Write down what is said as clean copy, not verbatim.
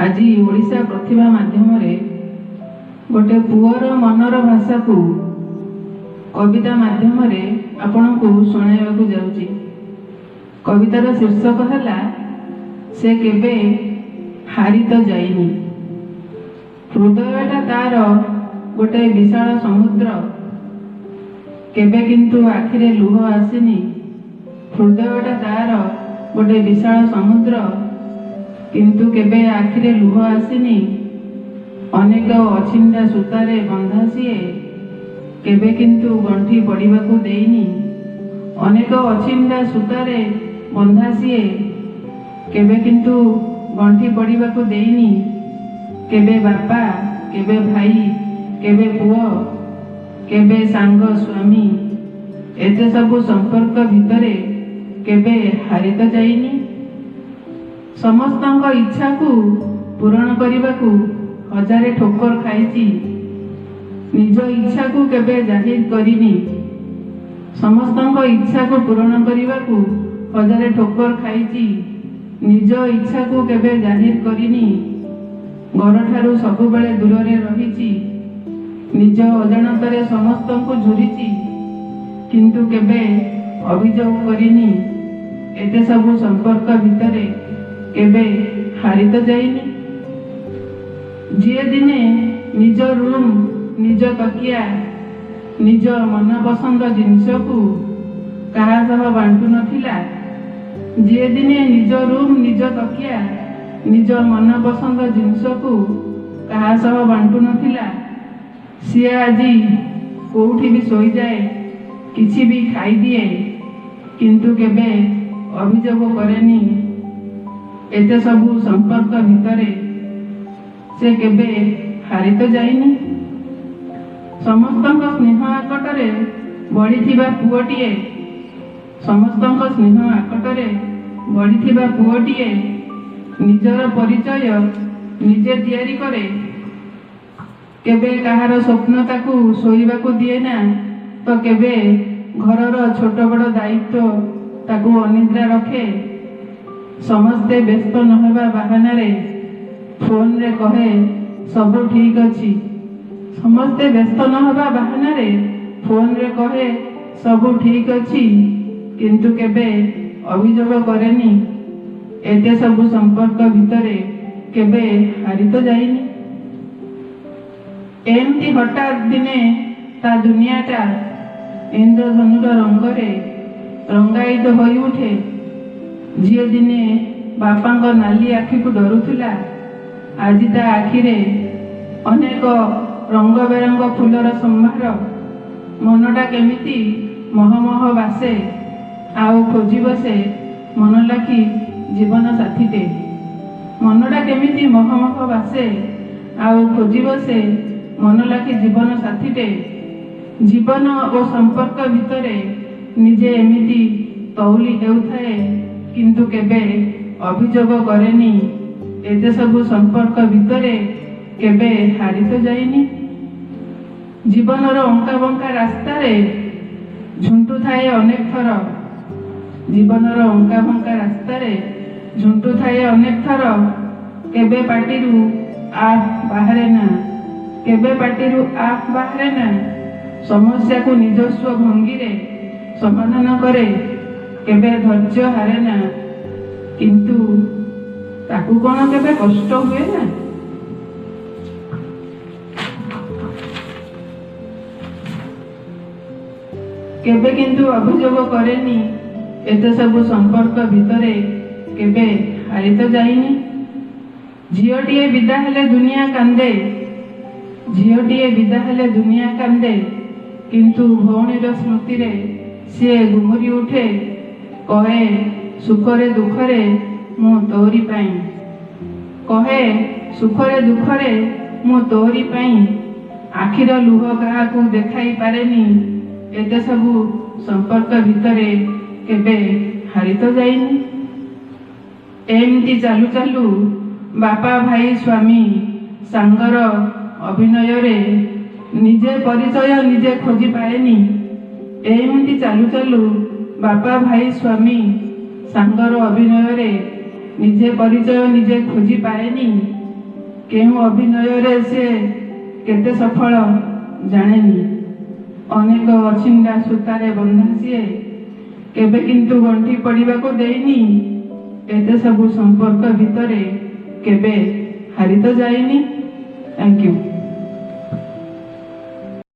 ଆଜି ଓଡ଼ିଶା ପ୍ରତିଭା ମାଧ୍ୟମରେ ଗୋଟେ ପୁଅର ମନର ଭାଷାକୁ କବିତା ମାଧ୍ୟମରେ ଆପଣଙ୍କୁ ଶୁଣାଇବାକୁ ଯାଉଛି। କବିତାର ଶୀର୍ଷକ ହେଲା ସେ କେବେ ହାରି ତ ଯାଇନି। ହୃଦୟଟା ତାର ଗୋଟେ ବିଶାଳ ସମୁଦ୍ର, କେବେ କିନ୍ତୁ ଆଖିରେ ଲୁହ ଆସିନି। ହୃଦୟଟା ତାର ଗୋଟେ ବିଶାଳ ସମୁଦ୍ର, କିନ୍ତୁ କେବେ ଆଖିରେ ଲୁହ ଆସିନି। ଅନେକ ଅଛିଣ୍ଡା ସୂତାରେ ବନ୍ଧା ସିଏ, କେବେ କିନ୍ତୁ ଗଣ୍ଠି ପଡ଼ିବାକୁ ଦେଇନି। ଅନେକ ଅଛିଣ୍ଡା ସୂତାରେ ବନ୍ଧା ସିଏ, କେବେ କିନ୍ତୁ ଗଣ୍ଠି ପଡ଼ିବାକୁ ଦେଇନି। କେବେ ବାପା, କେବେ ଭାଇ, କେବେ ପୁଅ, କେବେ ସାଙ୍ଗ ସ୍ୱାମୀ, ଏତେ ସବୁ ସମ୍ପର୍କ ଭିତରେ କେବେ ହାରି ତ ଯାଇନି। ସମସ୍ତଙ୍କ ଇଚ୍ଛାକୁ ପୂରଣ କରିବାକୁ ହଜାରେ ଠୋକର ଖାଇଛି, ନିଜ ଇଚ୍ଛାକୁ କେବେ ଜାହିର କରିନି। ସମସ୍ତଙ୍କ ଇଚ୍ଛାକୁ ପୂରଣ କରିବାକୁ ହଜାରେ ଠୋକର ଖାଇଛି, ନିଜ ଇଚ୍ଛାକୁ କେବେ ଜାହିର କରିନି। ଘରଠାରୁ ସବୁବେଳେ ଦୂରରେ ରହିଛି, ନିଜ ଅଜାଣତରେ ସମସ୍ତଙ୍କୁ ଝୁରିଛି, କିନ୍ତୁ କେବେ ଅଭିଯୋଗ କରିନି। ଏତେ ସବୁ ସମ୍ପର୍କ ଭିତରେ କେବେ ହାରି ତ ଯାଇନି। ଯିଏ ଦିନେ ନିଜ ରୁମ୍, ନିଜ ତକିଆ, ନିଜ ମନପସନ୍ଦ ଜିନିଷକୁ କାହା ସହ ବାଣ୍ଟୁ ନଥିଲା, ଯିଏ ଦିନେ ନିଜ ରୁମ୍, ନିଜ ତକିଆ, ନିଜ ମନପସନ୍ଦ ଜିନିଷକୁ କାହା ସହ ବାଣ୍ଟୁ ନଥିଲା, ସିଏ ଆଜି କୋଉଠି ବି ଶୋଇଯାଏ, କିଛି ବି ଖାଇଦିଏ, କିନ୍ତୁ କେବେ ଅଭିଯୋଗ କରେନି। ଏତେ ସବୁ ସମ୍ପର୍କ ଭିତରେ ସେ କେବେ ହାରି ତ ଯାଇନି। ସମସ୍ତଙ୍କ ସ୍ନେହ ଆକଟରେ ବଢ଼ିଥିବା ପୁଅଟିଏ, ସମସ୍ତଙ୍କ ସ୍ନେହ ଆକଟରେ ବଢ଼ିଥିବା ପୁଅଟିଏ ନିଜର ପରିଚୟ ନିଜେ ତିଆରି କରେ। କେବେ କାହାର ସ୍ୱପ୍ନ ତାକୁ ଶୋଇବାକୁ ଦିଏ ନା, ତ କେବେ ଘରର ଛୋଟ ବଡ଼ ଦାୟିତ୍ୱ ତାକୁ ଅନିଦ୍ରା ରଖେ। ସମସ୍ତେ ବ୍ୟସ୍ତ ନହେବା ବାହାନାରେ ଫୋନରେ କହେ ସବୁ ଠିକ୍ ଅଛି। ସମସ୍ତେ ବ୍ୟସ୍ତ ନହେବା ବାହାନାରେ ଫୋନରେ କହେ ସବୁ ଠିକ୍ ଅଛି, କିନ୍ତୁ କେବେ ଅଭିଯୋଗ କରେନି। ଏତେ ସବୁ ସମ୍ପର୍କ ଭିତରେ କେବେ ହାରି ତ ଯାଇନି। ଏମିତି ହଠାତ୍ ଦିନେ ତା ଦୁନିଆଟା ଇନ୍ଦ୍ରଧନୁର ରଙ୍ଗରେ ରଙ୍ଗାୟିତ ହୋଇଉଠେ। ଯିଏ ଦିନେ ବାପାଙ୍କ ନାଲି ଆଖିକୁ ଡରୁଥିଲା, ଆଜି ତା ଆଖିରେ ଅନେକ ରଙ୍ଗ ବେରଙ୍ଗ ଫୁଲର ସମ୍ଭାର। ମନଟା କେମିତି ମହମହ ବାସେ, ଆଉ ଖୋଜିବ ସେ ମନ ଲାଖି ଜୀବନ ସାଥୀଟେ। ମନଟା କେମିତି ମହମହ ବାସେ, ଆଉ ଖୋଜିବ ସେ ମନ ଲାଖି ଜୀବନ ସାଥୀଟେ। ଜୀବନ ଓ ସମ୍ପର୍କ ଭିତରେ ନିଜେ ଏମିତି ତଉଲି ହେଉଥାଏ, କିନ୍ତୁ କେବେ ଅଭିଯୋଗ କରେନି। ଏତେ ସବୁ ସମ୍ପର୍କ ଭିତରେ କେବେ ହାରି ତ ଯାଇନି। ଜୀବନର ଅଙ୍କା ବଙ୍କା ରାସ୍ତାରେ ଝୁଣ୍ଟୁଥାଏ ଅନେକ ଥର, ଜୀବନର ଅଙ୍କା ବଙ୍କା ରାସ୍ତାରେ ଝୁଣ୍ଟୁଥାଏ ଅନେକ ଥର, କେବେ ପାଟିରୁ ଆହ ବାହାରେ ନା, କେବେ ପାଟିରୁ ଆହ ବାହାରେ ନା। ସମସ୍ୟାକୁ ନିଜସ୍ୱ ଭଙ୍ଗୀରେ ସମାଧାନ କରେ, କେବେ ଧୈର୍ଯ୍ୟ ହାରେ ନା। କିନ୍ତୁ ତାକୁ କଣ କେବେ କଷ୍ଟ ହୁଏ ନା? କେବେ କିନ୍ତୁ ଅଭିଯୋଗ କରେନି। ଏତେ ସବୁ ସମ୍ପର୍କ ଭିତରେ କେବେ ହାରି ତ ଯାଇନି। ଝିଅଟିଏ ବିଦା ହେଲେ ଦୁନିଆ କାନ୍ଦେ, ଝିଅଟିଏ ବିଦା ହେଲେ ଦୁନିଆ କାନ୍ଦେ, କିନ୍ତୁ ଭଉଣୀର ସ୍ମୃତିରେ ସିଏ ଗୁମୁରି ଉଠେ। କହେ ସୁଖରେ ଦୁଃଖରେ ମୁଁ ତୋରି ପାଇଁ, କହେ ସୁଖରେ ଦୁଃଖରେ ମୁଁ ତୋରି ପାଇଁ। ଆଖିର ଲୁହ କାହାକୁ ଦେଖାଇ ପାରେନି। ଏତେ ସବୁ ସମ୍ପର୍କ ଭିତରେ କେବେ ହାରି ତ ଯାଇନି। ଏମିତି ଚାଲୁ ଚାଲୁ ବାପା, ଭାଇ, ସ୍ୱାମୀ, ସାଙ୍ଗର ଅଭିନୟରେ ନିଜେ ପରିଚୟ ନିଜେ ଖୋଜି ପାଏନି। ଏମିତି ଚାଲୁ ଚାଲୁ ବାପା, ଭାଇ, ସ୍ୱାମୀ, ସାଙ୍ଗର ଅଭିନୟରେ ନିଜେ ପରିଚୟ ନିଜେ ଖୋଜି ପାଏନି। କେଉଁ ଅଭିନୟରେ ସେ କେତେ ସଫଳ ଜାଣେନି। ଅନେକ ଅଛିଣ୍ଡା ସୂତାରେ ବନ୍ଧା ସିଏ, କେବେ କିନ୍ତୁ ଗଣ୍ଠି ପଡ଼ିବାକୁ ଦେଇନି। ଏତେ ସବୁ ସମ୍ପର୍କ ଭିତରେ କେବେ ହାରି ତ ଯାଇନି। Thank you.